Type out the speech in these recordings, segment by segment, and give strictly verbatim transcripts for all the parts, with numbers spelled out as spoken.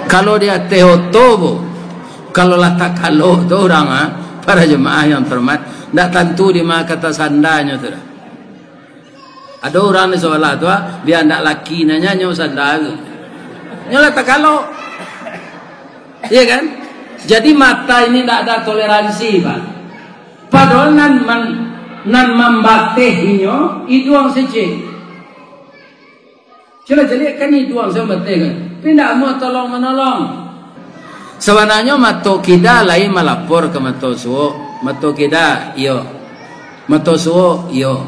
Kalau di ateh oto, bu, kalau lah takalok tu urang, ha, para jemaah yang terhormat, ndak tantu di ma kata sandanyo tu dah. Ado urang di sabalah tu, ha, bia ndak laki nyo, nyo sanda tu. Nyo lah takalok. Iya kan? Jadi mata ini ndak ada toleransi, Pak. Padahal nan man-, nan mambateh inyo iduang sacik. Cubo caliak kan iduang sambateh kan. Tapi ndak amuah tolong manolong. Sabananyo mato kida lai malapor ka mato suok. Mato kida, iyo. Mato suok, iyo.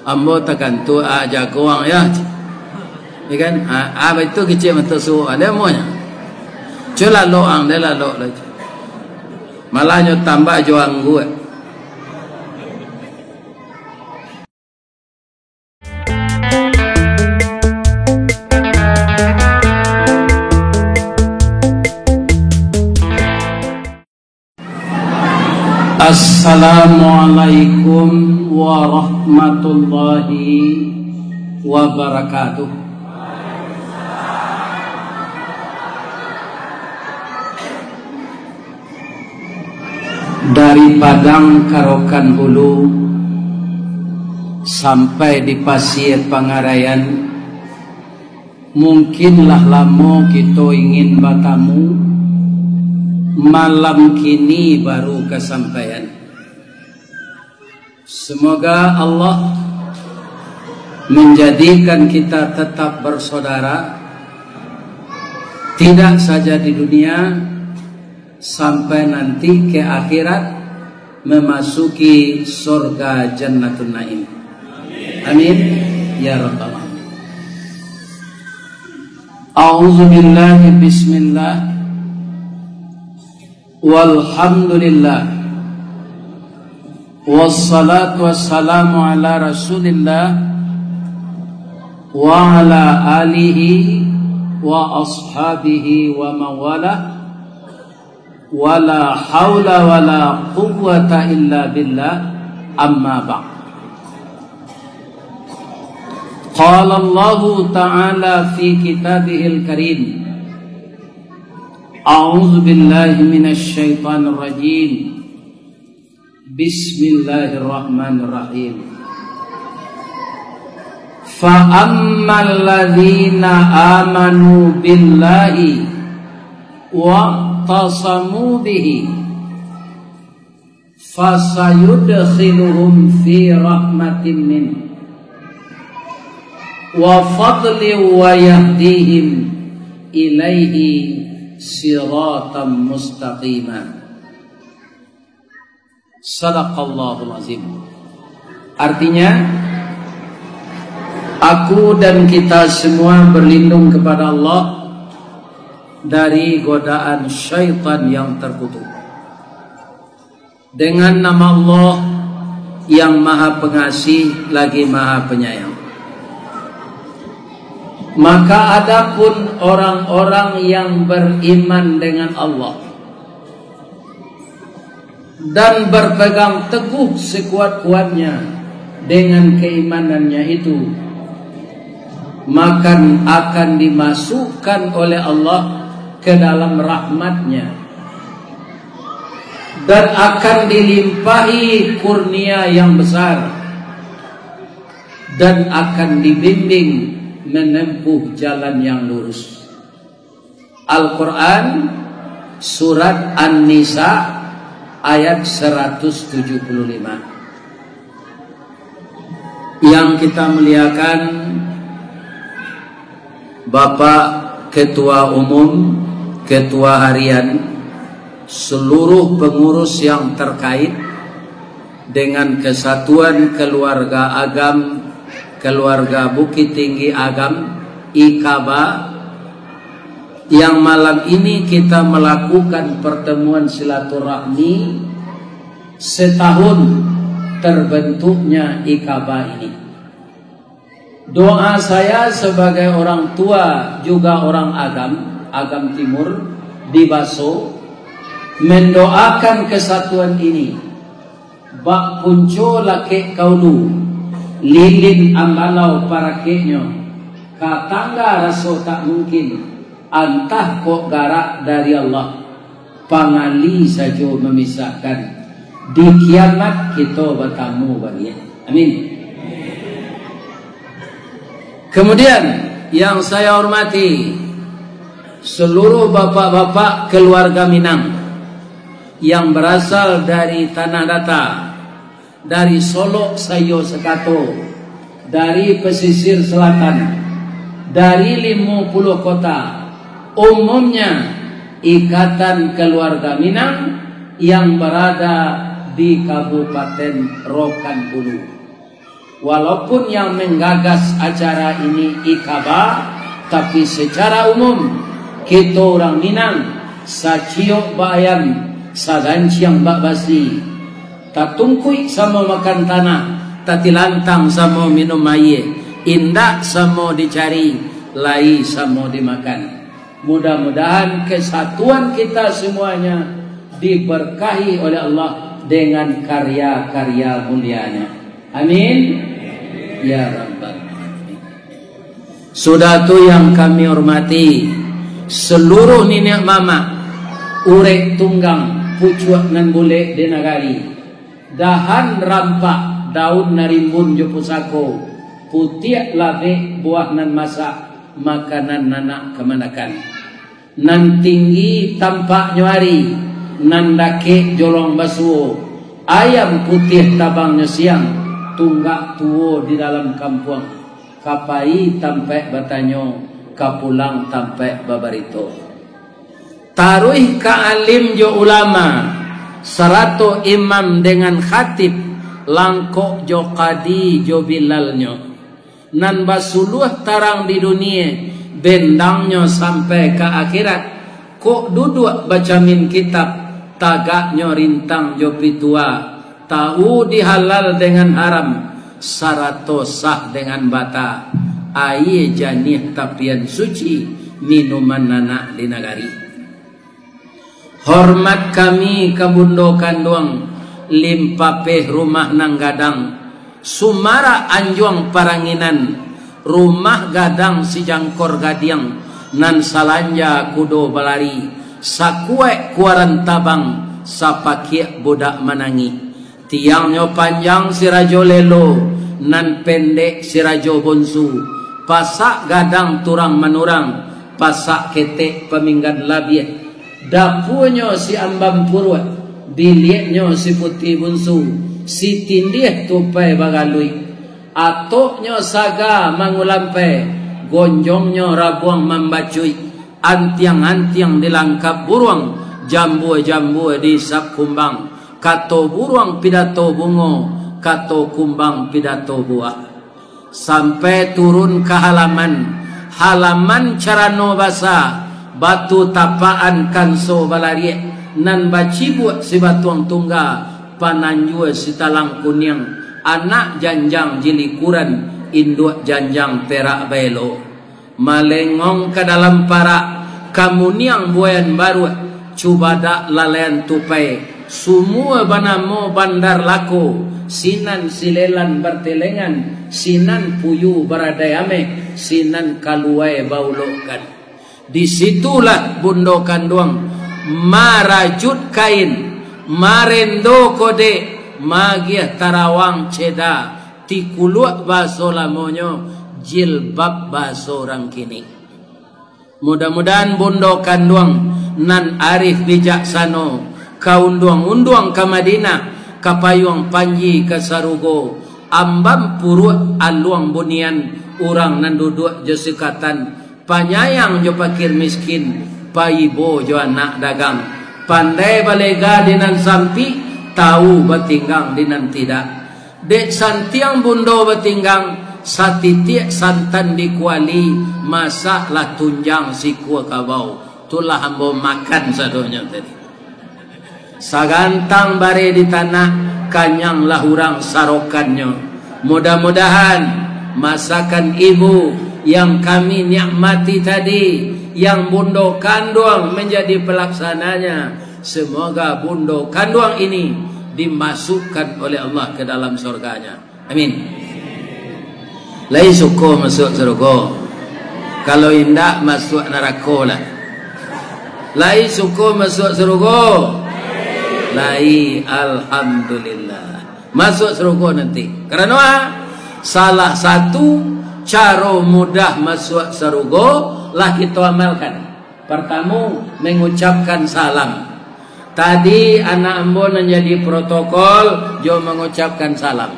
Ambo takantuak, ah, jago ang, ya. Ya kan? Ah, ah, baitu kecek mato suok, ado amuahnyo. Cubo lalok ang, deh lalok lah. Malah nyo tambah jo angguak. Assalamualaikum warahmatullahi wabarakatuh. Dari Padang ka Rokan Hulu sampai di Pasia Pangarayan, mungkin lah lamo kito ingin batamu, malam kini baru kasampaian. Semoga Allah menjadikan kita tetap bersaudara, tidak saja di dunia, sampai nanti ke akhirat, memasuki surga Jannatun Naim. Amin, ya rabbal alamin. A'udzubillahi, bismillah. Walhamdulillah. Wassalatu wassalamu ala Rasulillah wa ala alihi wa ashabihi wa mawalah. Wala haula wala quwwata illa billah, amma ba'd. Qala Allahu ta'ala fi kitabihil karim, a'udzu billahi minasy syaithanir rajim. Bismillahirrahmanirrahim. Fa ammal ladzina amanu billahi wa'tasamu bihi, fasayudkhiluhum fi rahmatin min wa fadli wa yahdihim ilaihi siratan mustaqima. Sadaqallahul azim. Artinya, aku dan kita semua berlindung kepada Allah dari godaan syaitan yang terkutuk. Dengan nama Allah yang Maha Pengasih lagi Maha Penyayang. Maka adapun orang-orang yang beriman dengan Allah, dan berpegang teguh sekuat-kuatnya dengan keimanannya itu, maka akan dimasukkan oleh Allah ke dalam rahmat-Nya, dan akan dilimpahi kurnia yang besar, dan akan dibimbing menempuh jalan yang lurus. Al-Quran, surat An-Nisa, ayat seratus tujuh puluh lima. Yang kita muliakan, Bapak Ketua Umum, Ketua Harian, seluruh pengurus yang terkait dengan Kesatuan Keluarga Agam, Keluarga Bukittinggi Agam, I K A B A, yang malam ini kita melakukan pertemuan silaturahmi setahun terbentuknya I K A B A ini. Doa saya sebagai orang tua juga orang Agam, Agam Timur, di Baso, mendoakan kesatuan ini. Bak punco lakek ka ulu, lilin ambalau parakeknyo, ka tangga raso tak mungkin, Antah kok garak dari Allah, pangali sajo mamisahkan. Di kiamat kito batamu baliak. Amin. Kemudian, yang saya hormati seluruh bapak-bapak keluarga Minang yang berasal dari Tanah Datar, dari Solok saiyo sakato, dari pesisir selatan, dari limo puluah kota, umumnya Ikatan Keluarga Minang yang berada di Kabupaten Rokan Hulu. Walaupun yang menggagas acara ini I K B A, tapi secara umum, kito urang Minang, saciok bak ayam, saganciang bak basi, tatungkuik samo makan tanah, tatilantang samo minum aia, indak samo dicari, lai samo dimakan. Mudah-mudahan kesatuan kita semuanya diberkahi oleh Allah dengan karya-karya mulianya. Amin. Ya Rabbal Alamin. Sudah tu yang kami hormati, seluruh niniak mamak, urek tunggang, pucuak nan bulek di nagari, dahan rampak, daun nan rimbun jo pusako, putiak labek, buah nan masak, makanan nanak kamanakan. Nan tinggi tampaknyo ari, nan dakek jolong basuo, ayam putiah tabangnyo siang, tunggak tuo di dalam kampuang, ka pai tampaik batanyo, ka pulang tampaik babarito. Taruih ka alim jo ulama, sarato imam dengan khatib, langkok jo kadi jo bilalnyo. Nan basuluah tarang di dunie, bendangnyo sampai ka akhirat. Kok duduak bacamin kitab, tagaknyo rintang jo pitua, tahu di halal dengan haram, sarato sah dengan bata, aia janiah tapian suci, minuman nanak di nagari. Hormat kami ka Bundo Kanduang, limpapeh rumah nan gadang, sumarak anjuang paranginan, rumah gadang sijangkor gadiang, nan salanja kudo balari, sakuaik kuaran tabang, sapakiak budak manangih. Tiangnyo panjang si Rajo Lelo, nan pendek si Rajo Bonsu, pasak gadang turang manurang, pasak ketek paminggan labiah, dapuanyo si Amban Puruak, biliaknyo si Puti Bunsu, si Tindiah Tupai Bagaluik, atoknyo saga mangulampai, gonjongnyo rabuang mambacuik, antiang-antiang dilangkap buruang, jambua-jambua diisap kumbang, kato buruang pidato bungo, kato kumbang pidato buah. Sampai turun ka halaman, halaman carano basa, batu tapakan kanso balariak, nan bacibuak sibatuang tungga, pananjua sitalang kuniang, anak janjang jilikuran, induak janjang perak baelo. Malengong ka dalam parak, kamuniang buayan baruak, cubadak lalaian tupai, sumua banamo Bandar Lako, sinan silelan bartelengan, sinan puyu baradai ameh, sinan kaluai baulokkan. Di situlah Bundo Kanduang marajut kain, marendo kodek, magiah tarawang ceda, tikuluak bahaso lamonyo, jilbab bahaso urang kini. Mudah-mudahan Bundo Kanduang nan arif bijaksano, ka unduang-unduang ka Madinah, ka payuang panji ka sarugo, Amban Puruak aluang bunian, urang nan duduak jo sikatan, panyayang jo pakir miskin, paibo jo anak dagang, pandai balega di nan sampik, tahu batinggang di nan tidak. Dek santiang Bundo batinggang, satitiak santan di kuali, masaklah tunjang sikua kabau. Tulah ambo makan sadonyo tadi. Sagantang bareh di tanah, kanyanglah urang sarokannyo. Mudah-mudahan masakan ibu yang kami nikmati tadi, yang Bundo Kanduang menjadi pelaksananya, semoga Bundo Kanduang ini dimasukkan oleh Allah ke dalam surganya. Amin. Lai suko masuak sarugo? Kalau indak, masuak narako lah. Lai suko masuak sarugo? Lai, alhamdulillah. Masuak sarugo nanti. Karano a? Salah satu caro mudah masuak sarugo lah kito amalkan. Partamo, mangucapkan salam. Tadi anak ambo nan jadi protokol jo mangucapkan salam.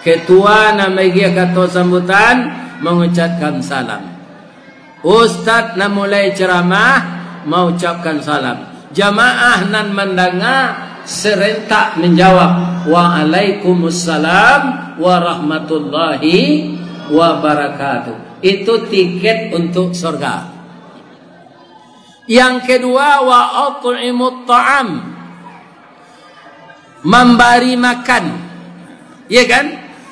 Ketua nan magiah kato sambutan mangucapkan salam. Ustaz nan mulai ceramah maucapkan salam. Jamaah nan mandanga serentak manjawab, "Waalaikumsalam warahmatullahi wabarakatuh." Itu tiket untuk surga. Yang kedua, wa at'imut ta'am. Mambari makan. Iya kan?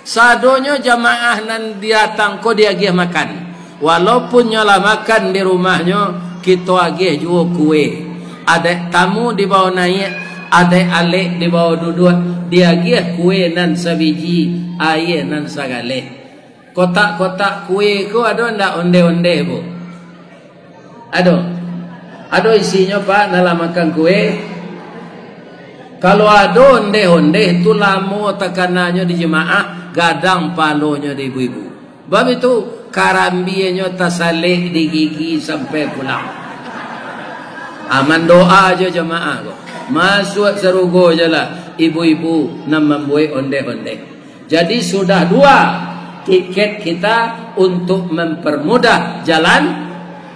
Sadonyo jamaah nan datang ko diagiah makan. Walaupun nyo lah makan di rumahnyo, kito agiah juo kue. Adaik tamu dibawa naiak, adaik alek dibawa duduak, diagiah kue nan sabiji, aia nan sagaleh. Kotak-kotak kue ko ado ndak ondeh-ondeh, Bu? Ado. Ado isinyo, Pak, nan lah makan kue? Kalau ado ondeh-ondeh, tu lamo takananyo di jamaah, gadang palonyo di ibu-ibu. Bab itu, karambianyo tasalek di gigi sampai pulang. Ah, mandoa jo jamaah ko. Masuak sarugo jo lah ibu-ibu nan mambuek ondeh-ondeh. Jadi, sudah dua tiket kita untuk mempermudah jalan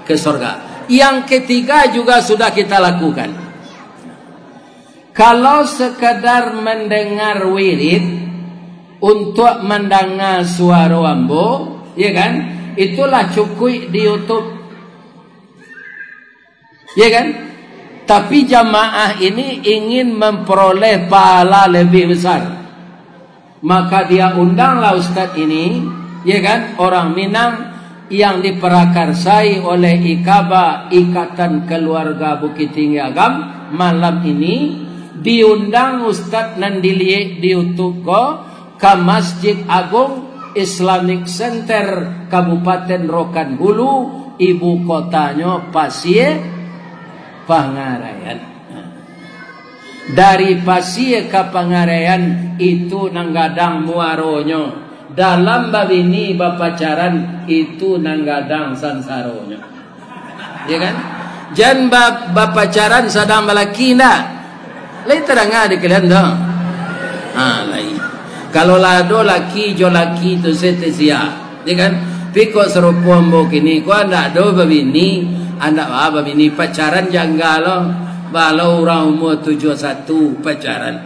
ke surga. Yang ketiga juga sudah kita lakukan. Kalau sekadar mendengar wirid untuk mandanga suaro ambo, ya kan? Itulah cukuik di YouTube. Ya kan? Tapi jamaah ini ingin memperoleh pahala lebih besar. Maka dia undanglah ustaz ini, ya kan, orang Minang yang diperakarsai oleh IKABA, Ikatan Keluarga Bukittinggi Agam, malam ini diundang ustaz nan diliek di YouTube ko, ka Masjid Agung Islamic Center Kabupaten Rokan Hulu, ibu kotanyo Pasie Pangarayan. Dari Pasie ka Pangarayan, itu nan gadang muaronyo. Dalam babini bapacaran, itu nan gadang sansaronyo. Ya kan? Jan ba-, bapacaran sadang balaki ndak? Lai tadanga di kalian tu? Ha, lai. Kalau lah ado laki jo laki tu, se te sia. Ya kan? Tapi kok sarupo ambo kini, kok ndak ado babini, ndak ba babini, pacaran janggal lo. Balo urang umua tujuah satu pacaran.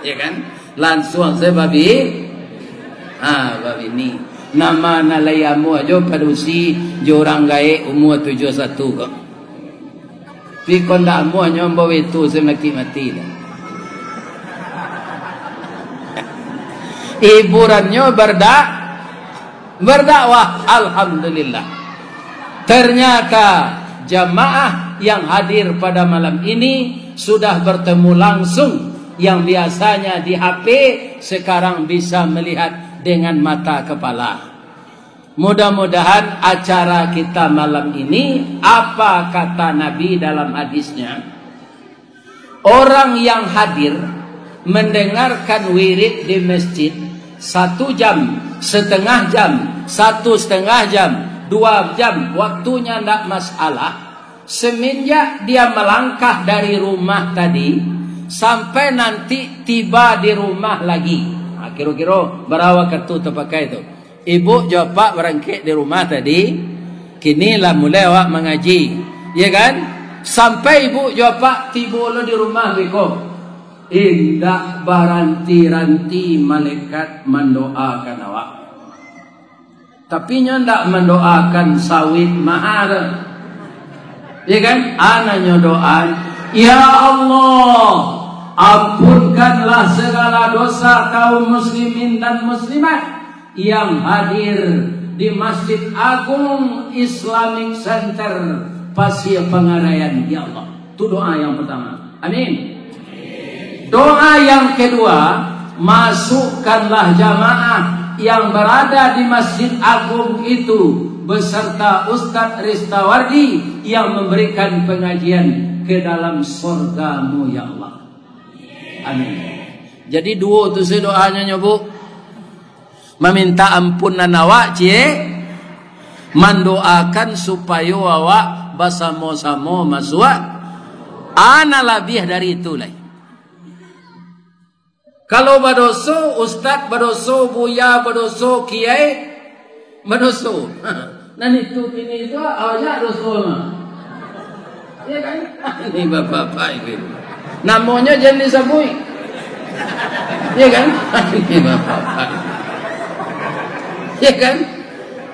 Ya kan? Lansuang se babi-, ha, babini. Nama nan lai amuah jo padusi jo urang gaek umua tujuah satu ko. Tapi kok ndak amuah nyo ambo itu, se mati-mati dah. Hiburannyo berdak-, berdakwah, alhamdulillah. Ternyata jamaah yang hadir pada malam ini sudah bertemu langsung. Yang biasanya di H P, sekarang bisa melihat dengan mata kepala. Mudah-mudahan acara kita malam ini, apa kata Nabi dalam hadisnya, orang yang hadir mendengarkan wirid di masjid satu jam, setengah jam, satu setengah jam, dua jam, waktunya ndak masalah. Semenjak dia melangkah dari rumah tadi, sampai nanti tiba di rumah lagi. Ha, kiro-kiro bara wakatu tapakai tu? Ibu jo apak barangkek di rumah tadi, kini lah mulai awak mangaji. Ya kan? Sampai ibu jo apak tibo lo di rumah beko, indak baranti-ranti malaikat mandoakan awak. Tapi nyo ndak mandoakan sawit maha tu. Ya kan? Ana nyo doa, "Ya Allah, ampunkanlah segala dosa kaum muslimin dan muslimat yang hadir di Masjid Agung Islamic Center Pasie Pangarayan, ya Allah." Tu doa yang pertama. Amin. Doa yang kedua, masukkanlah jamaah yang berada di Masjid Agung itu beserta Ustadz Ristawardi yang memberikan pengajian ke dalam sorga-Mu, ya Allah. Amin. Jadi duo tu se doanyo nyo, Bu. Maminta ampunan awak, ciek. Mandoakan supayo awak basamo-samo masuak. Ana labiah dari itu lai. Kalau badoso ustad, badoso buya, badoso kiai, badoso. Nan itu kini tu banyak doso mah. Ya kan? Ini bapak-bapak ini. Namonyo jan disabuik. Ya kan? Ini bapak-bapak. Ya kan?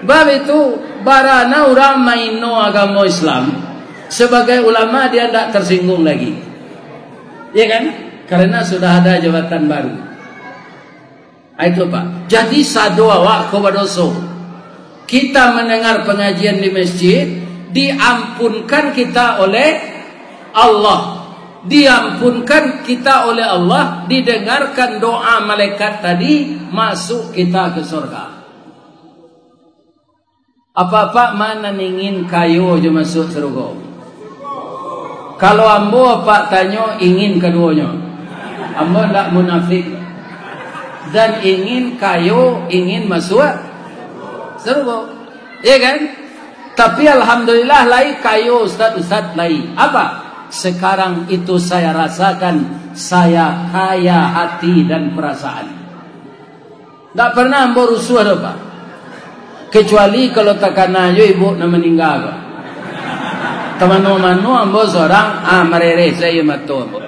Bab itu, barana urang maino agamo Islam, sebagai ulama dia ndak tersinggung lagi. Ya kan? Karena sudah ada jabatan baru. Ah, itu, Pak. Jadi, sado awak ko badoso. Kita mendengar pengajian di masjid, diampunkan kita oleh Allah. Diampunkan kita oleh Allah, didengarkan doa malaikat tadi, masuk kita ke surga. Apak-apak ma nan ingin kayo jo masuak sarugo? Kalau ambo, apak tanyo, ingin kaduonyo. Ambo ndak munafik. Dan ingin kayo, ingin masuak sarugo. Iya kan? Tapi alhamdulillah, lai kayo, ustad-ustad, lai. Apa? Sekarang itu saya rasakan, saya kaya hati dan perasaan. Ndak pernah ambo rusuah doh, Pak. Kecuali kalau takana jo ibuk nan maningga ko. Tamano-mano ambo sorang, ah, marereh sajo mato ambo.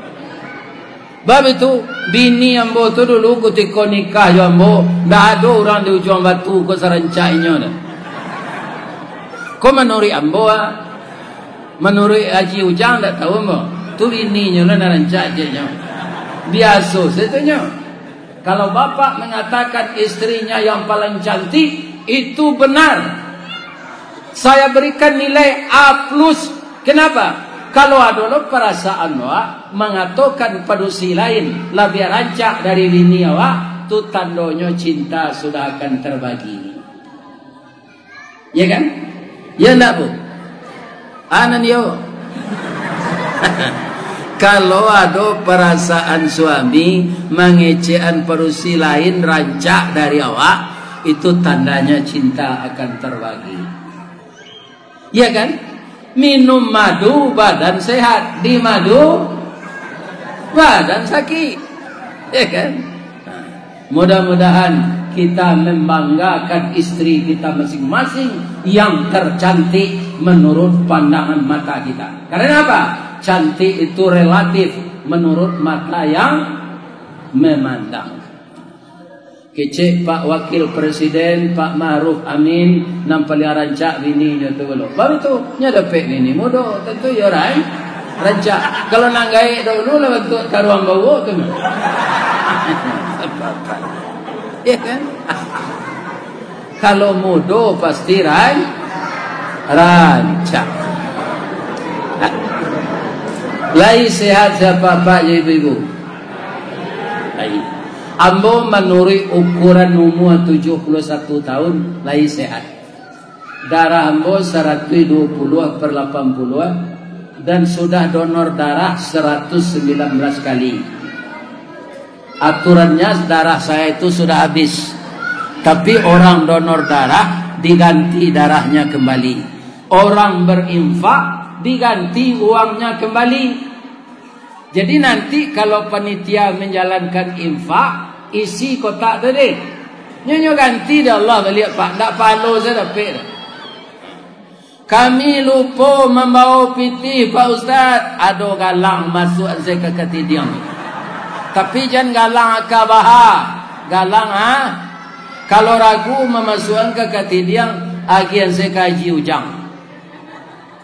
Bab itu, bini ambo tu dulu kutiko nikah jo ambo, ndak ado urang di Ujuang Batu ko sarancak inyo doh. Ko manuruik ambo, ah. Manuruik Haji Ujang ndak tahu ambo. Tu bininyo lah nan rancak, ceknyo. Biaso sajo nyo. Kalau bapak mengatakan istrinya yang paling cantik, itu benar. Saya berikan nilai A plus. Kenapa? Kalau ado lo parasaan awak mangatokan padusi lain labiah rancak dari bini awak, tu tandonyo cinta sudah akan terbagi. Ya kan? Ya ndak, Bu? Anan yo. Kalau ado parasaan suami mangecekan padusi lain rancak dari awak, itu tandanya cinta akan terbagi. Ya kan? Minum madu, badan sehat. Di madu, badan sakit. Ya kan? Nah, mudah-mudahan kita membanggakan istri kita masing-masing yang tercantik menurut pandangan mata kita. Karena apa? Cantik itu relatif menurut mata yang memandang. Kecek Pak Wakil Presiden, Pak Ma'ruf Amin, nan paliang rancak bininyo tu lo. Baru tu, nyo dapek bini mudo, tentu yo ran-, rancak. Kalau nan gaek dahulu lah bantuak taruang bawok tu. Ya kan? Kalau mudo pasti ran-, rancak. Lai sehat sapak-sapak jo ibu-ibu? Lai. Ambo manuruik ukuran umua tujuah puluah satu tahun, lai sehat. Darah ambo saratuih duo puluah per lapan puluah, dan sudah donor darah seratus sembilan belas kali. Aturannya, darah saya itu sudah habis, tapi orang donor darah diganti darahnya kembali. Orang berinfak diganti uangnya kembali. Jadi nanti kalau panitia menjalankan infak, isi kotak tu deh. Nyo, nyo ganti dek Allah baliak, Pak. Ndak pahalo sajo dapek. Kami lupo mambawo pitih, Pak Ustaz. Ado galang masuak se ka katidiang. Tapi jan galang aka baha. Galang, ha? Kalau ragu mamasuakan ka katidiang, agian se ka Haji Ujang.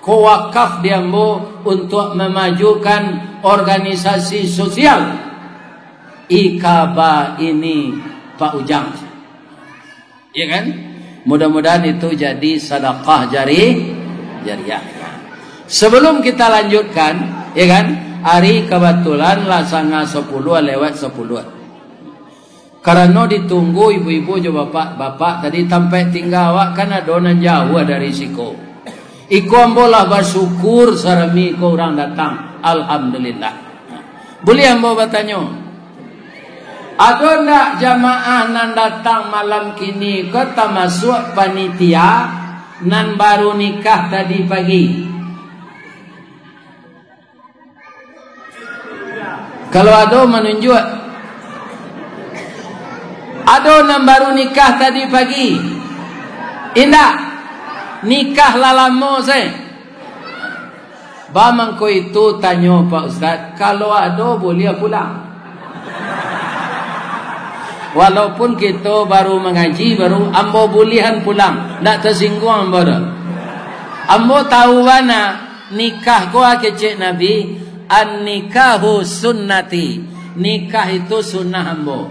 Ko wakaf di ambo untuak mamajukan organisasi sosial. Ika ba ini, Pak Ujang. Ya kan? Mudah-mudahan itu jadi sadakah jari-, jariah. Sebelum kita lanjutkan, ya kan? Ari kabatulan lah sanga sapuluah lewat sapuluah. Karano ditunggu ibu-ibu jo bapak-bapak tadi, tampek tingga awak kan ado nan jauah dari siko. Iko ambo lah basyukur sarami ko urang datang. Alhamdulillah. Buliah ambo batanyo, ado ndak jamaah nan datang malam kini ko tamasuak panitia nan baru nikah tadi pagi? Kalau ado, manunjuak. Ado nan baru nikah tadi pagi? Indak. Nikah lah lamo se. Ba mangko itu tanyo, Pak Ustaz, kalau ado buliah pulang. Walaupun kito baru mangaji, baru ambo buliahan pulang. Ndak tasingguang ambo doh. Ambo tahu bana, nikah ko kecek Nabi, "An-nikahu sunnati." Nikah itu sunnah ambo.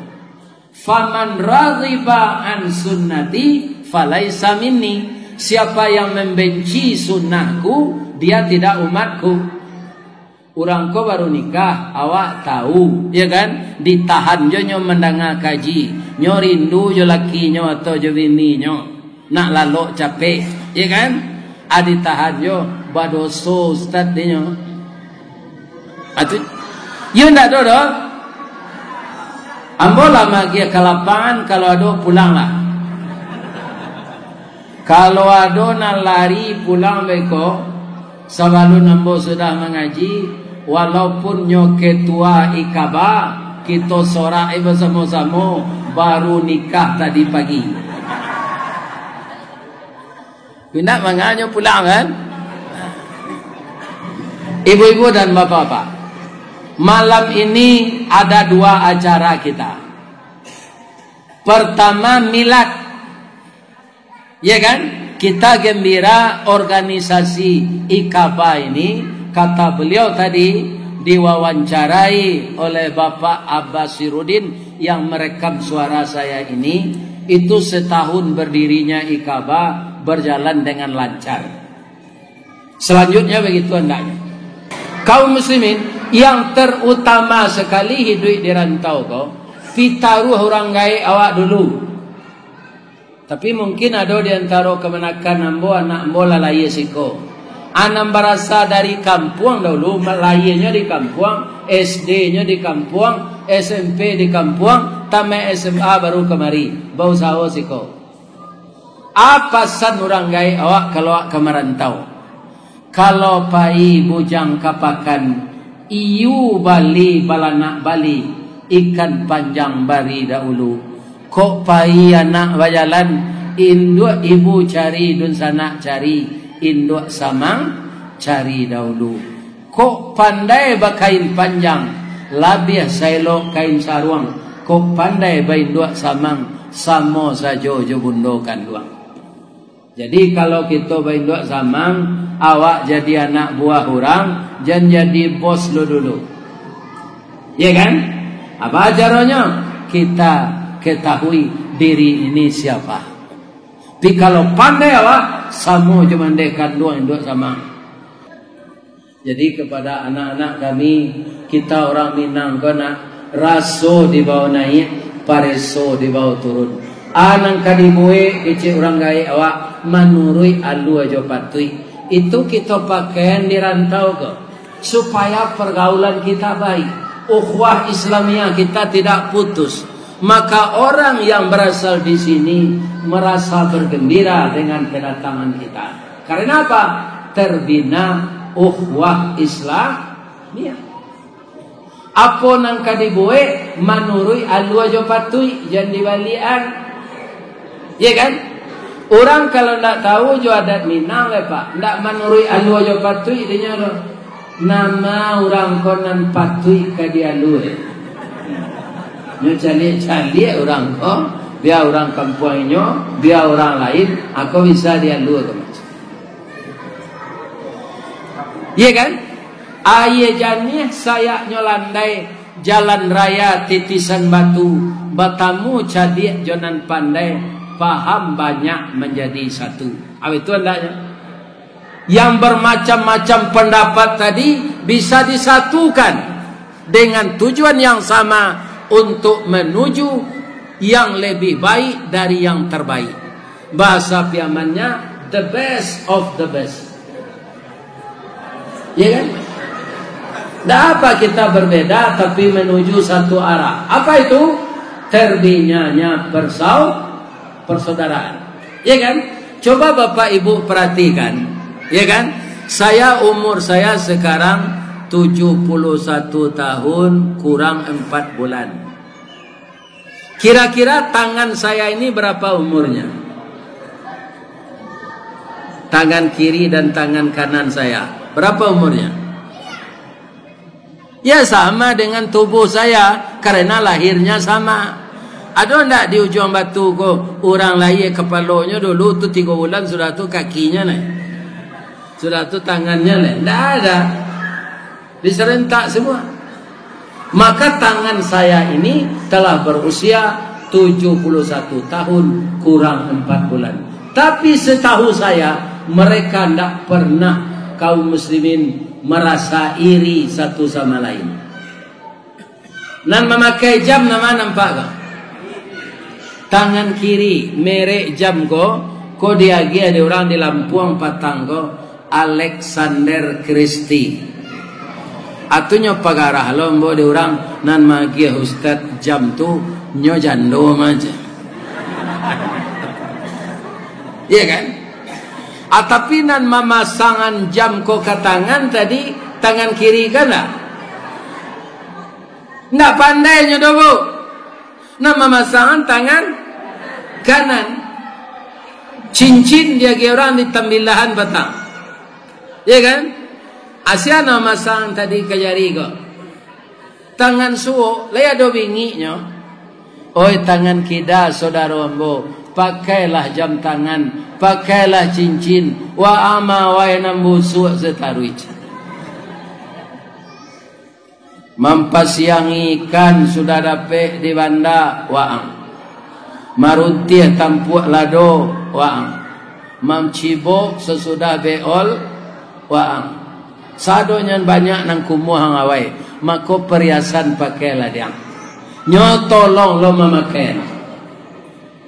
"Faman raghiba an sunnati falaisa minni." Siapa yang membenci sunnahku, dia tidak umatku. Urang ko baru nikah, awak tahu, ya kan? Ditahan jo nyo mandanga kaji, nyo rindu jo lakinyo atau jo bininyo, nak lalok capek, ya kan? Ah, ditahan jo, badoso ustaz dinyo. Atu, yo ndak do doh. Ambo lah magiah ka lapangan, kalau ado pulanglah. Kalau ado nan lari pulang beko, sabalun ambo sudah mangaji, walaupun nyo ketua ikaba, kito sorak basamo-samo, baru nikah tadi pagi. Indak manga nyo pulang kan? Ibu-ibu dan bapak-bapak, malam ini ada dua acara kita. Pertama, milad. Ya kan? Kita gembira organisasi ikaba ini, kata beliau tadi, diwawancarai oleh Bapak Abbas Sirudin yang merekam suara saya ini, itu setahun berdirinya ikaba, berjalan dengan lancar. Selanjutnya begitu hendaknya. Kaum muslimin, yang terutama sekali hidup di rantau ko, pitaruah urang gaek awak dulu. Tapi mungkin ado di antaro kamanakan ambo, anak ambo lah lahia siko. Anak barasa dari kampuang dahulu, lahianyo di kampuang, S D-nyo di kampuang, S M P di kampuang, tamat S M A baru kamari, bausaho siko. Apo pasan urang gaek awak kalau awak ka marantau? Kalau pai bujang ka pakan, iyu bali balanak bali, ikan panjang bari dahulu. Kok pai anak bajalan, induak ibu cari dunsanak cari, induak samang cari dahulu. Kok pandai bakain panjang, labiah saelok kain saruang. Kok pandai bainduak samang, samo sajo jo bundo kanduang. Jadi, kalau kito bainduak samang, awak jadi anak buah urang, jan jadi bos lo dulu. Ya kan? Apa caronyo? Kita ketahui diri ini siapa. Tapi kalau pandai awak, samo jo mandeh kanduang induak samang. Jadi, kepada anak-anak kami, kita orang Minang ko nak, raso dibawa naik, pareso dibawa turun. A nan ka dibuek kecek urang gaek awak, manuruik alua jo patuik. Itu kito pakaian di rantau ko, supaya pergaulan kita baik, ukhuwah Islamiah kita tidak putus. Maka orang yang berasal di sini merasa bergembira dengan kedatangan kita. Karena apa? Terbina ukhuwah Islamiah. Apo nan ka dibuek, manuruik alua jo patuik, jan dibalian. Ya kan? Urang kalau ndak tahu jo adat Minang, le, Pak, ndak manuruik alua jo patuik dinyo tu. Nama urang ko nan patuik ka dialua. Nyo caliak-caliak urang ko, bia urang kampuang inyo, bia urang lain, ako bisa dialua ko macam. Iya kan? Aia janiah sayaknyo landai, jalan raya titisan batu, batamu cadiak jo nan pandai, paham banyak manjadi satu. Apa itu andaknyo? Yang bermacam-macam pendapat tadi bisa disatukan dengan tujuan yang sama untuk menuju yang lebih baik dari yang terbaik. Bahasa Piamannya, the best of the best. Ya kan? Tidak apa kita berbeda, tapi menuju satu arah. Apa itu? Terbinanya persau-, persaudaraan. Ya kan? Coba Bapak Ibu perhatikan. Ya kan? Saya, umur saya sekarang tujuh puluh satu tahun kurang empat bulan. Kira-kira tangan saya ini berapa umurnya? Tangan kiri dan tangan kanan saya, berapa umurnya? Ya, sama dengan tubuh saya, karena lahirnya sama. Ado ndak di Ujuang Batu ko, urang lahia kapalonyo dulu tu tigo bulan, sudah tu kakinyo naiak? Sudah tu tangannya naiak? Ndak ada. Diserentak semua. Maka tangan saya ini telah berusia tujuh puluh satu tahun kurang empat bulan. Tapi setahu saya, mereka ndak pernah, kaum muslimin, merasa iri satu sama lain. Nan mamakai jam nan ma nampak ko? Tangan kiri, merek jam ko, ko diagiah di urang di Lampuang patang ko, Alexander Christie. Atunyo pagarah lo ambo di urang, nan maagiah ustad jam tu, nyo jando maja. Iya kan? Ah, tapi nan mamasangan jam ko ka tangan tadi, tangan kiri kan lah? Ndak pandai nyo doh, Bu. Nan mamasangan tangan kanan. Cincin diagiah urang di tambilahan patang. Iya kan? Asia nan mamasang tadi ka jari ko. Tangan suok, lai ado bingiknyo. Oi tangan kida, saudaro ambo, pakailah jam tangan, pakailah cincin, waang ma wai nan busuak sataruih. Mampasiangi ikan sudah dapek di banda, waang. Maruntiah tampuak lado, waang. Mancibok sasudah beol, waang. Sadonyo banyak nan kumuah ang awai, mako pariasan pakailah diang. Nyo tolong lo mamakai.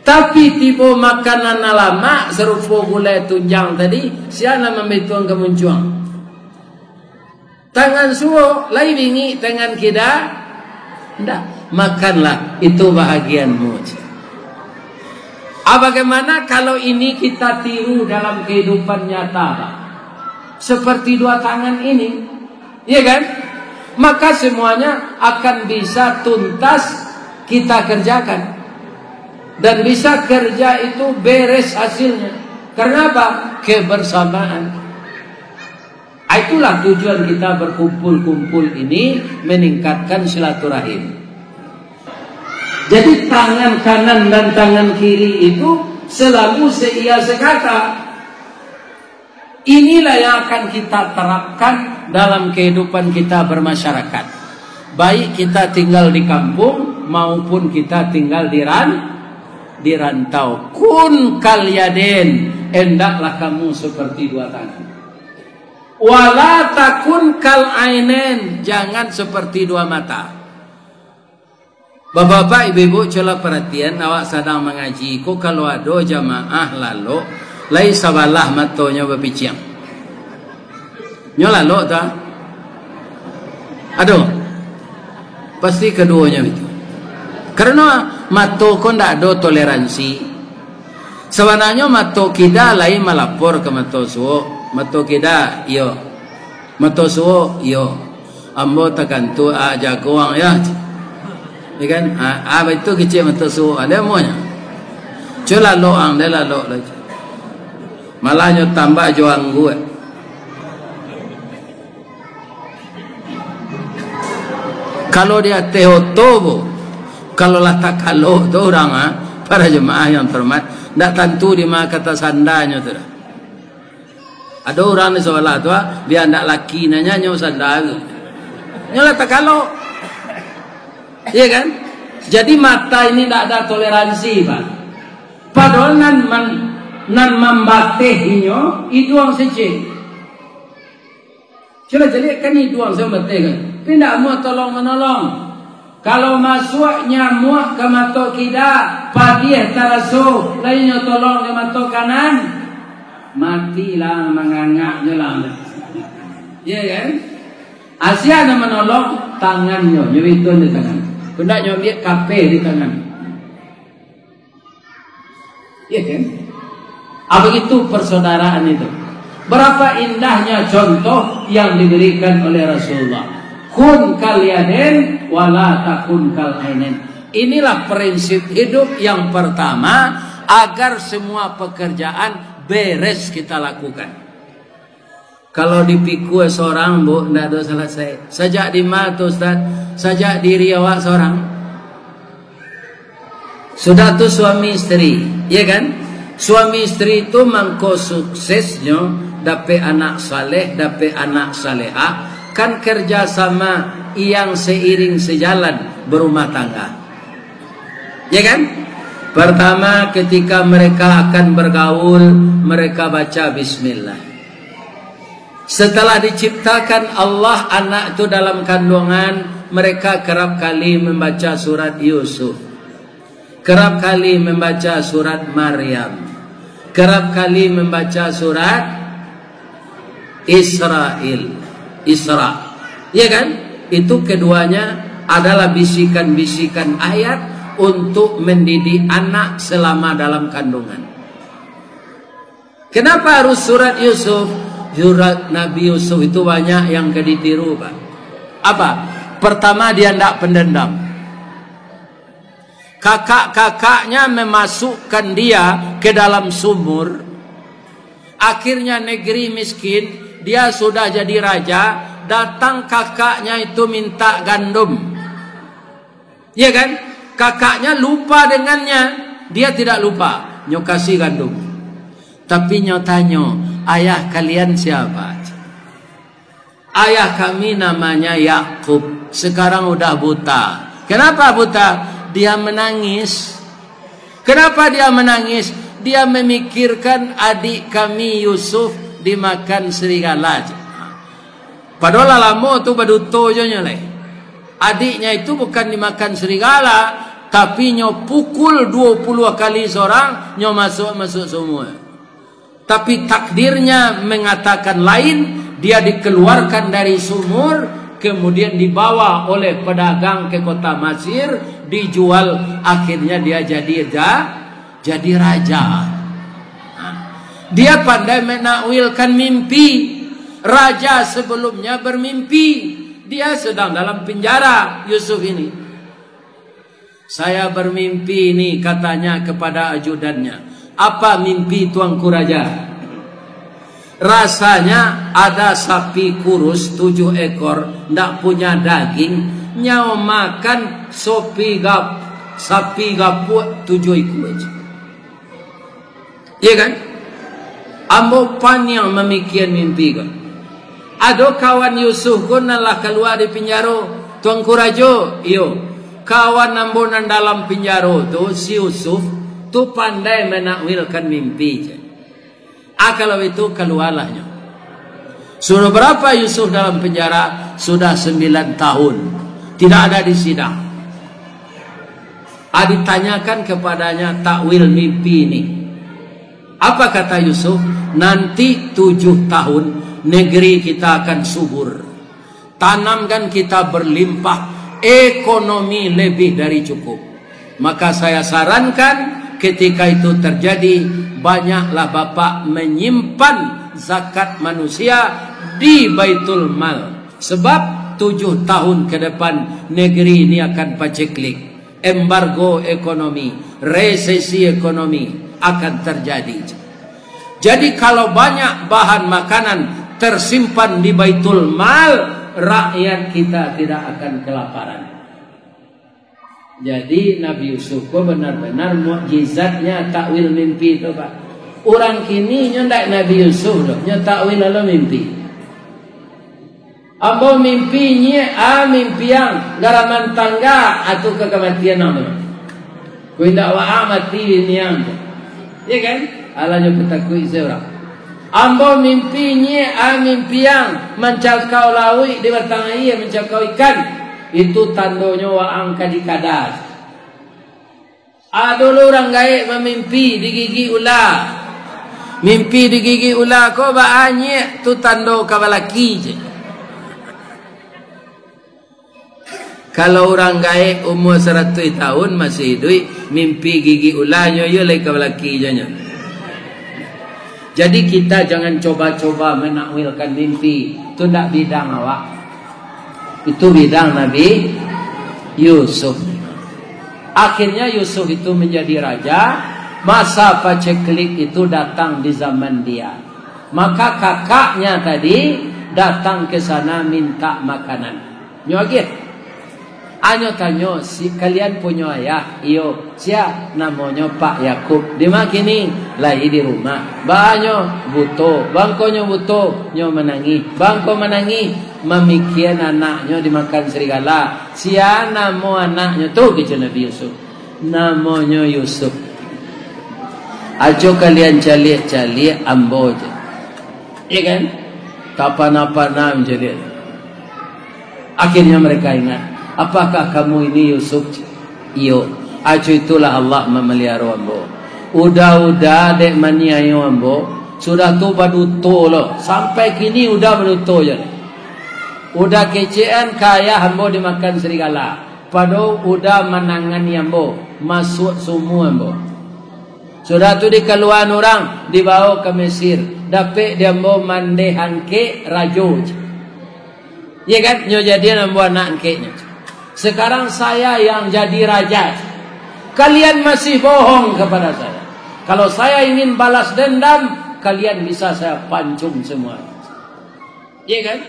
Tapi tibo makanan nan lamak, sarupo gulai tunjang tadi, sia nan mambituang ka muncuang. Tangan suok, lai bingik tangan kida? Ndak. Makanlah, itu bahagianmu. Ah, bagaimana kalau ini kita tiru dalam kehidupan nyata, Pak? Seperti dua tangan ini, iya kan? Maka semuanya akan bisa tuntas kita kerjakan. Dan bisa kerja itu beres hasilnya. Karena apa? Kebersamaan. Itulah tujuan kita berkumpul-kumpul ini, meningkatkan silaturahim. Jadi, tangan kanan dan tangan kiri itu selalu seiya sekata. Inilah yang akan kita terapkan dalam kehidupan kita bermasyarakat. Baik kita tinggal di kampung maupun kita tinggal di ran-, di rantau. Kun kal yadain, hendaklah kamu seperti dua tangan. Wala takun kal ainain, jangan seperti dua mata. Bapak-bapak, ibu-ibu, cubolah paratian, awak sadang mangaji ko, kalau ado jamaah lalok, lai sabalah matonyo bapiciang. Nyo lalok ta? Ado? Pasti kaduonyo itu. Karano mato ko ndak ado toleransi. Sabananyo mato kida lai malapor ka mato suok. Mato kida, iyo. Mato suok, iyo. Ambo takantuak, ah, jago ang, yo. Iyo kan? Ah, ah, baitu kecek mato suok, ah, dek amuahnyo. Cubo lalok ang, dek lalok lai. Malah nyo tambah jo angguak. Kalau di ateh oto, Bu, kalau lah takalok tu urang, ah, para jemaah yang terhormat, ndak tantu di ma ka tasandanyo tu doh. Ado urang di sabalah tu, ah, bia ndak laki nanya nyo sanda tu. Nyo lah takalok. Iya kan? Jadi mata ini ndak ada toleransi, Pak. Padahal nan man-, nan mambatehnyo iduang sajo. Cubo caliak kan iduang sajo mambateh kan. Tapi ndak amuah tolong manolong. Kalau masuak nyamuak ka mato kida, padiah taraso, lai nyo tolong di mato kanan, matilah, mangangaknyo lah. Iya kan? Asia nan manolong, tangannyo, nyo bituan di tangan. Kok ndak, nyo ambiak kapeh di tangan. Iya kan? Ah, begitu persaudaraan itu. Berapa indahnya contoh yang diberikan oleh Rasulullah. Kun kal yadain wala takun kal ainain. Inilah prinsip hidup yang pertama agar semua pekerjaan beres kita lakukan. Kalau dipikua sorang, Bu, ndak ado salasai. Sajak di ma tu, Ustaz? Sajak diri awak sorang. Sudah tu suami isteri, ya kan? Suami isteri tu mangko suksesnyo, dapek anak saleh, dapek anak salehah, kan kerja sama yang seiring sejalan berumah tangga. Ya kan? Pertama, ketika mereka akan bergaul, mereka baca bismillah. Setelah diciptakan Allah anak tu dalam kandungan, mereka kerap kali membaca surat Yusuf. Kerap kali membaca surat Maryam. Kerap kali membaca surat Israel. Isra. Ya kan? Itu keduanya adalah bisikan-bisikan ayat untuk mendidik anak selama dalam kandungan. Kenapa harus surat Yusuf? Surat Nabi Yusuf itu banyak yang ka ditiru, Pak. Apa? Pertama, dia ndak pendendam. Kakak-kakaknya memasukkan dia ke dalam sumur. Akhirnya negeri miskin, dia sudah jadi raja, datang kakaknya itu minta gandum. Ya kan? Kakaknya lupa dengannya, dia tidak lupa. Nyo kasih gandum. Tapi nyo tanyo, "Ayah kalian siapa?" "Ayah kami namanya Yakub, sekarang udah buta." Kenapa buta? Dia menangis. Kenapa dia menangis? Dia memikirkan adik kami Yusuf dimakan serigala. Padahal lah lamo tu baduto jo nyo lai. Adiknya itu bukan dimakan serigala, tapi nyo pukul dua puluh kali sorang, nyo masuk, masuk sumur. Tapi takdirnya mengatakan lain, dia dikeluarkan dari sumur, kemudian dibawa oleh pedagang ke kota Masir, dijual, akhirnya dia jadi ja-, jadi raja. Nah, dia pandai menakwilkan mimpi. Raja sebelumnya bermimpi, dia sedang dalam penjara, Yusuf ini. "Saya bermimpi ini," katanya kepada ajudannya. "Apa mimpi, Tuanku Raja?" "Rasanya ada sapi kurus tujuh ekor, ndak punya daging, nyo makan sopi gap-, sapi gapuak tujuh ikua." Iya kan? Ambo paniang mamikian mimpi ko. Ado kawan Yusuf ko nan lah kalua di pinjaro, Tuanku Rajo? Iyo. Kawan ambo nan dalam pinjaro tu, si Yusuf, tu pandai manakwilkan mimpi, cek. Ah, kalau itu, kalualah nyo. Sudah berapa Yusuf dalam penjara? Sudah sembilan tahun. Tidak ada di sidang. Ah, ditanyakan kepadanya takwil mimpi ini. Apa kata Yusuf? "Nanti tujuh tahun negeri kita akan subur. Tanamkan kita berlimpah, ekonomi lebih dari cukup. Maka saya sarankan ketika itu terjadi, banyaklah Bapak menyimpan zakat manusia di Baitul Mal. Sebab tujuh tahun ke depan negeri ini akan paceklik." Embargo ekonomi, resesi ekonomi akan terjadi. Jadi, kalau banyak bahan makanan tersimpan di Baitul Mal, rakyat kita tidak akan kelaparan. Jadi, Nabi Yusuf ko benar-benar mukjizatnya takwil mimpi tu, Pak. Urang kini nyo ndak Nabi Yusuf doh, nyo takwil lalu mimpi. Ambo mimpi nyiek, ah, mimpiang, garaman tangga, atu ka kamatian ambo. Ko indak waang mati niang tu. Iya kan? Alah nyo patakuik se urang. Ambo mimpi nyiek, ah, mimpiang, mancakau lauik di batang aia, mancakau ikan. Itu tandonyo waang ka dikada. Ado lo urang gaek mamimpi digigik ula. Mimpi digigik ula ko baanyek tu tando ka balaki je. Kalau urang gaek umua saratuih tahun masih iduik, mimpi gigik ulanyo, iyo lai ka balaki jo nyo. Jadi kita jangan coba-coba menakwilkan mimpi. Itu ndak bidang awak. Itu bidang Nabi Yusuf. Akhirnya Yusuf itu menjadi raja. Masa paceklik itu datang di zaman dia. Maka kakaknya tadi datang ke sana minta makanan. Nyo agiah. Anyo tanyo, "Si kalian punyo ayah?" "Iyo." "Sia?" "Namonyo Pak Yakub." "Di ma kini?" "Lai di rumah." "Baa nyo?" "Buto." "Baa mangkonyo buto?" "Nyo manangih." "Baa mangko manangih?" "Mamikian anaknyo dimakan serigala." "Sia namo anaknyo tu?" kecek Nabi Yusuf. "Namonyo Yusuf." "Ajo kalian caliak-caliak ambo je." Iya kan? Tapana-pana mancaliak. Akhirnya mereka ingat, "Apakah kamu ini Yusuf?" "Iyo." "Ajo itulah Allah mamaliharo ambo. Uda-uda dek maniayo ambo, sudah tu baduto lo. Sampai kini uda baduto je. Uda kecekan ka ayah ambo dimakan serigala. Pado uda manangani ambo, masuak sumua ambo. Sudah tu dikaluaan urang, dibawo ka Mesir. Dapek di ambo mandeh angkek rajo." Iya kan? "Nyo jadian ambo anak angkeknyo. Sekarang saya yang jadi raja. Kalian masih bohong kepada saya. Kalau saya ingin balas dendam, kalian bisa saya pancung semua." Iya kan?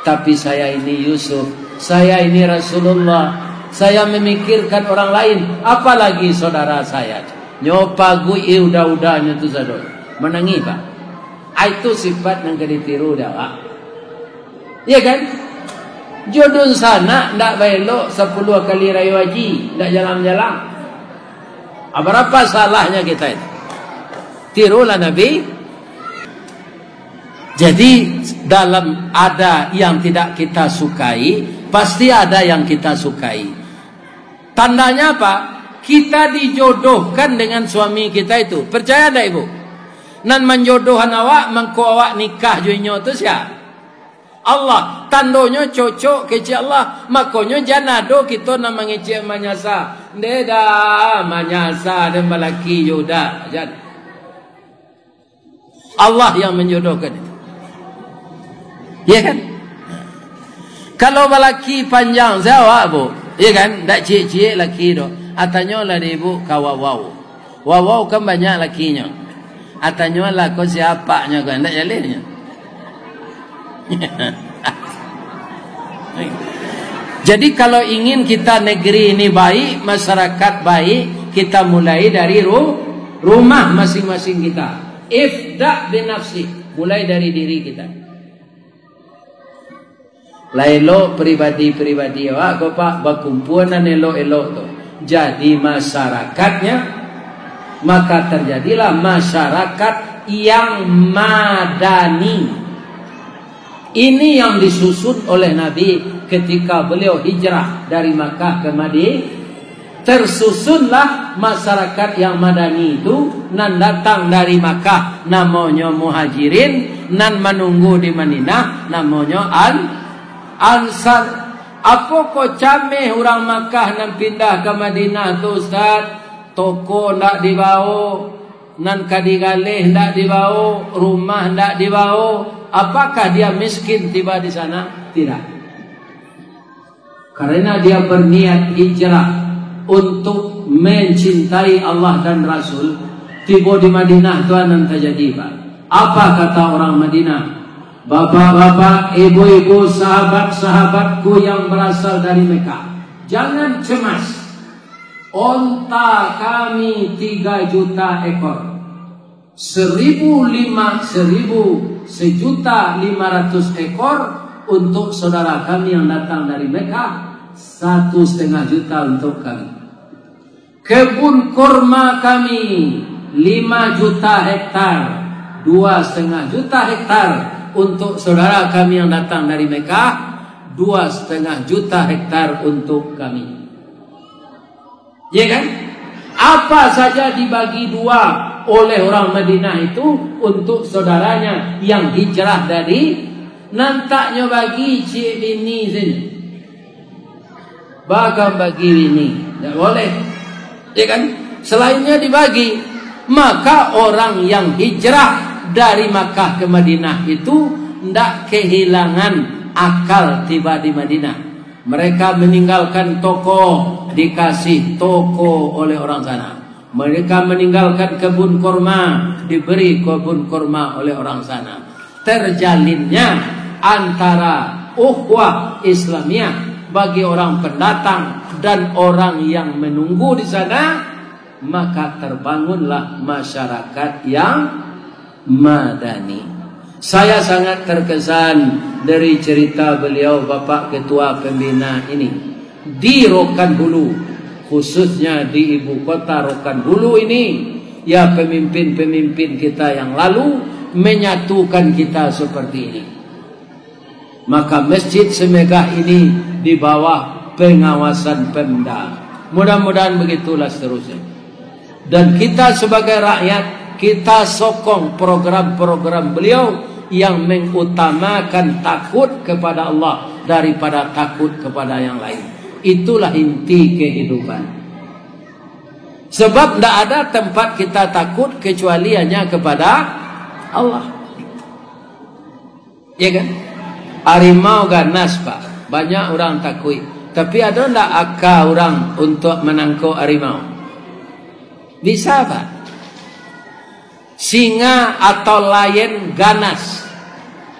"Tapi saya ini Yusuf, saya ini Rasulullah, saya memikirkan orang lain, apalagi saudara saya." Nyo paguik uda-udanyo tu sado. Manangih, Pak. Ah, itu sifat nan ka ditiru dek awak. Iya kan? Jo dunsanak ndak baelok sapuluah kali rayo haji, ndak jalang-jalang. Ah, barapa salahnyo kita ini? Tirulah Nabi. Jadi, dalam ada yang tidak kita sukai, pasti ada yang kita sukai. Tandanya apa? Kita dijodohkan dengan suami kita itu. Percaya ndak, Ibu? Nan manjodohkan awak, mangko awak nikah jo inyo tu sia? Allah. Tandonyo cocok kecek Allah. Makonyo jan ado kito nan mangecek manyasa. Nde dah, manyasa den balaki jo uda. Jan. Allah yang menjodohkan itu. Iya kan? Kalau balaki panjang, sia awak, Bu? Iya kan? Ndak ciek-ciek laki tu. Ah, tanyolah di ibu ka Wawau. Wawau kan banyak lakinyo. Ah, tanyolah ko sia apaknyo kan, ndak jaleh nyo. Jadi, kalau ingin kita negeri ini baik, masyarakat baik, kita mulai dari ru-, rumah masing-masing kita. Ibda' binafsik, mulai dari diri kita. Lah elok pribadi-pribadi awak ko, Pak, bakumpua nan elok-elok tu. Jadi masyarakatnya, maka terjadilah masyarakat yang madani. Ini yang disusun oleh Nabi ketika beliau hijrah dari Makkah ke Madinah. Tersusunlah masyarakat yang madani itu, nan datang dari Makkah, namonyo Muhajirin, nan manunggu di Madinah, namonyo An-, Ansar. Apo ko cameh urang Makkah nan pindah ka Madinah tu, Ustaz? Toko ndak dibawo, nan ka digaleh ndak dibawo, rumah ndak dibawo. Apakah dia miskin tiba di sana? Tidak. Karena dia berniat hijrah untuk mencintai Allah dan Rasul, tibo di Madinah tu nan tajadi, Pak. Apa kata orang Madinah? Bapak-bapak, ibu-ibu, sahabat-sahabatku yang berasal dari Mekah, jangan cemas. Onta kami tiga juta ekor. Seribu lima, seribu, sejuta lima ratus ekor untuk saudara kami yang datang dari Mekah, satu setengah juta untuk kami. Kebun kurma kami lima juta hektar, dua setengah juta hektar untuk saudara kami yang datang dari Mekah, Dua setengah juta hektar untuk kami. Ya kan? Apa saja dibagi dua oleh orang Madinah itu untuk saudaranya yang hijrah dari, nantaknyo bagi ciek bini saja. Bahkan bagi bini, tidak boleh. Ya kan? Selainnya dibagi. Maka orang yang hijrah dari Makkah ke Madinah itu ndak kehilangan akal tiba di Madinah. Mereka meninggalkan toko, dikasih toko oleh orang sana. Mereka meninggalkan kebun kurma, diberi kebun kurma oleh orang sana. Terjalinnya antara ukhuwah Islamiah bagi orang pendatang dan orang yang menunggu di sana, maka terbangunlah masyarakat yang madani. Saya sangat terkesan dari cerita beliau, Bapak Ketua Pembina ini, di Rokan Hulu, khususnya di ibu kota Rokan Hulu ini, ya, pemimpin-pemimpin kita yang lalu menyatukan kita seperti ini. Maka masjid semegah ini di bawah pengawasan Pemda. Mudah-mudahan begitulah seterusnya. Dan kita sebagai rakyat, kita sokong program-program beliau yang mengutamakan takut kepada Allah daripada takut kepada yang lain. Itulah inti kehidupan. Sebab ndak ada tempat kita takut kecuali hanya kepada Allah. Ya kan? Harimau ganas, Pak. Banyak urang takuik. Tapi ado ndak aka urang untuak manangkok harimau? Bisa, Pak. Singa atau lion ganas.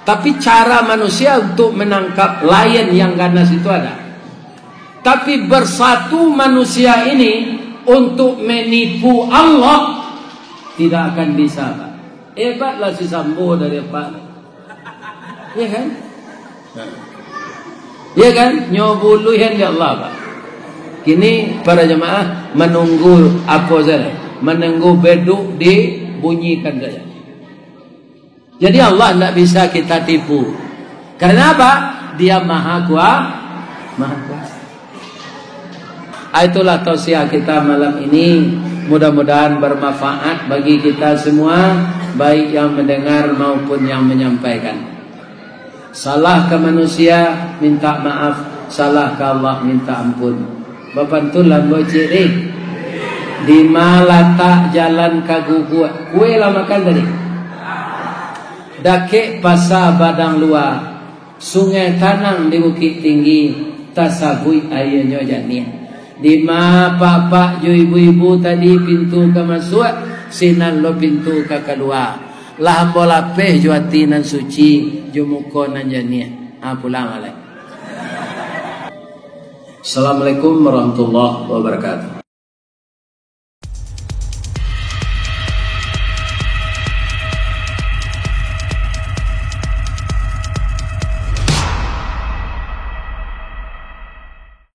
Tapi cara manusia untuk menangkap lion yang ganas itu ada. Tapi bersatu manusia ini untuk menipu Allah, tidak akan bisa, Pak. Hebatlah si Sambo dari Pak. Ya kan? Ya kan? Nyo buluihan di Allah, Pak. Kini para jemaah menunggu apa saja? Menunggu beduk dibunyikan saja. Jadi Allah ndak bisa kita tipu. Karena apa? Dia Maha Kua-, Maha Kuasa. Ah, itulah tausiah kita malam ini. Mudah-mudahan bermanfaat bagi kita semua, baik yang mendengar maupun yang menyampaikan. Salah ka manusia, minta maaf. Salah ka Allah, minta ampun. Bapantunlah ambo ciek deh. Di ma latak jalan ka Guguak? Kue lah makan tadi? Dakek Pasa Badang Lua, sungai tanang di Bukik Tinggi, tasabuik aianyo janiah. Di ma apak-apak jo ibu-ibu tadi pintu ka masuak, sinan lo pintu ka kalua. Lah ambo lapeh jo ati nan suci, jo muko nan janiah. Ha, pulang lah lai. Assalamualaikum warahmatullahi wabarakatuh.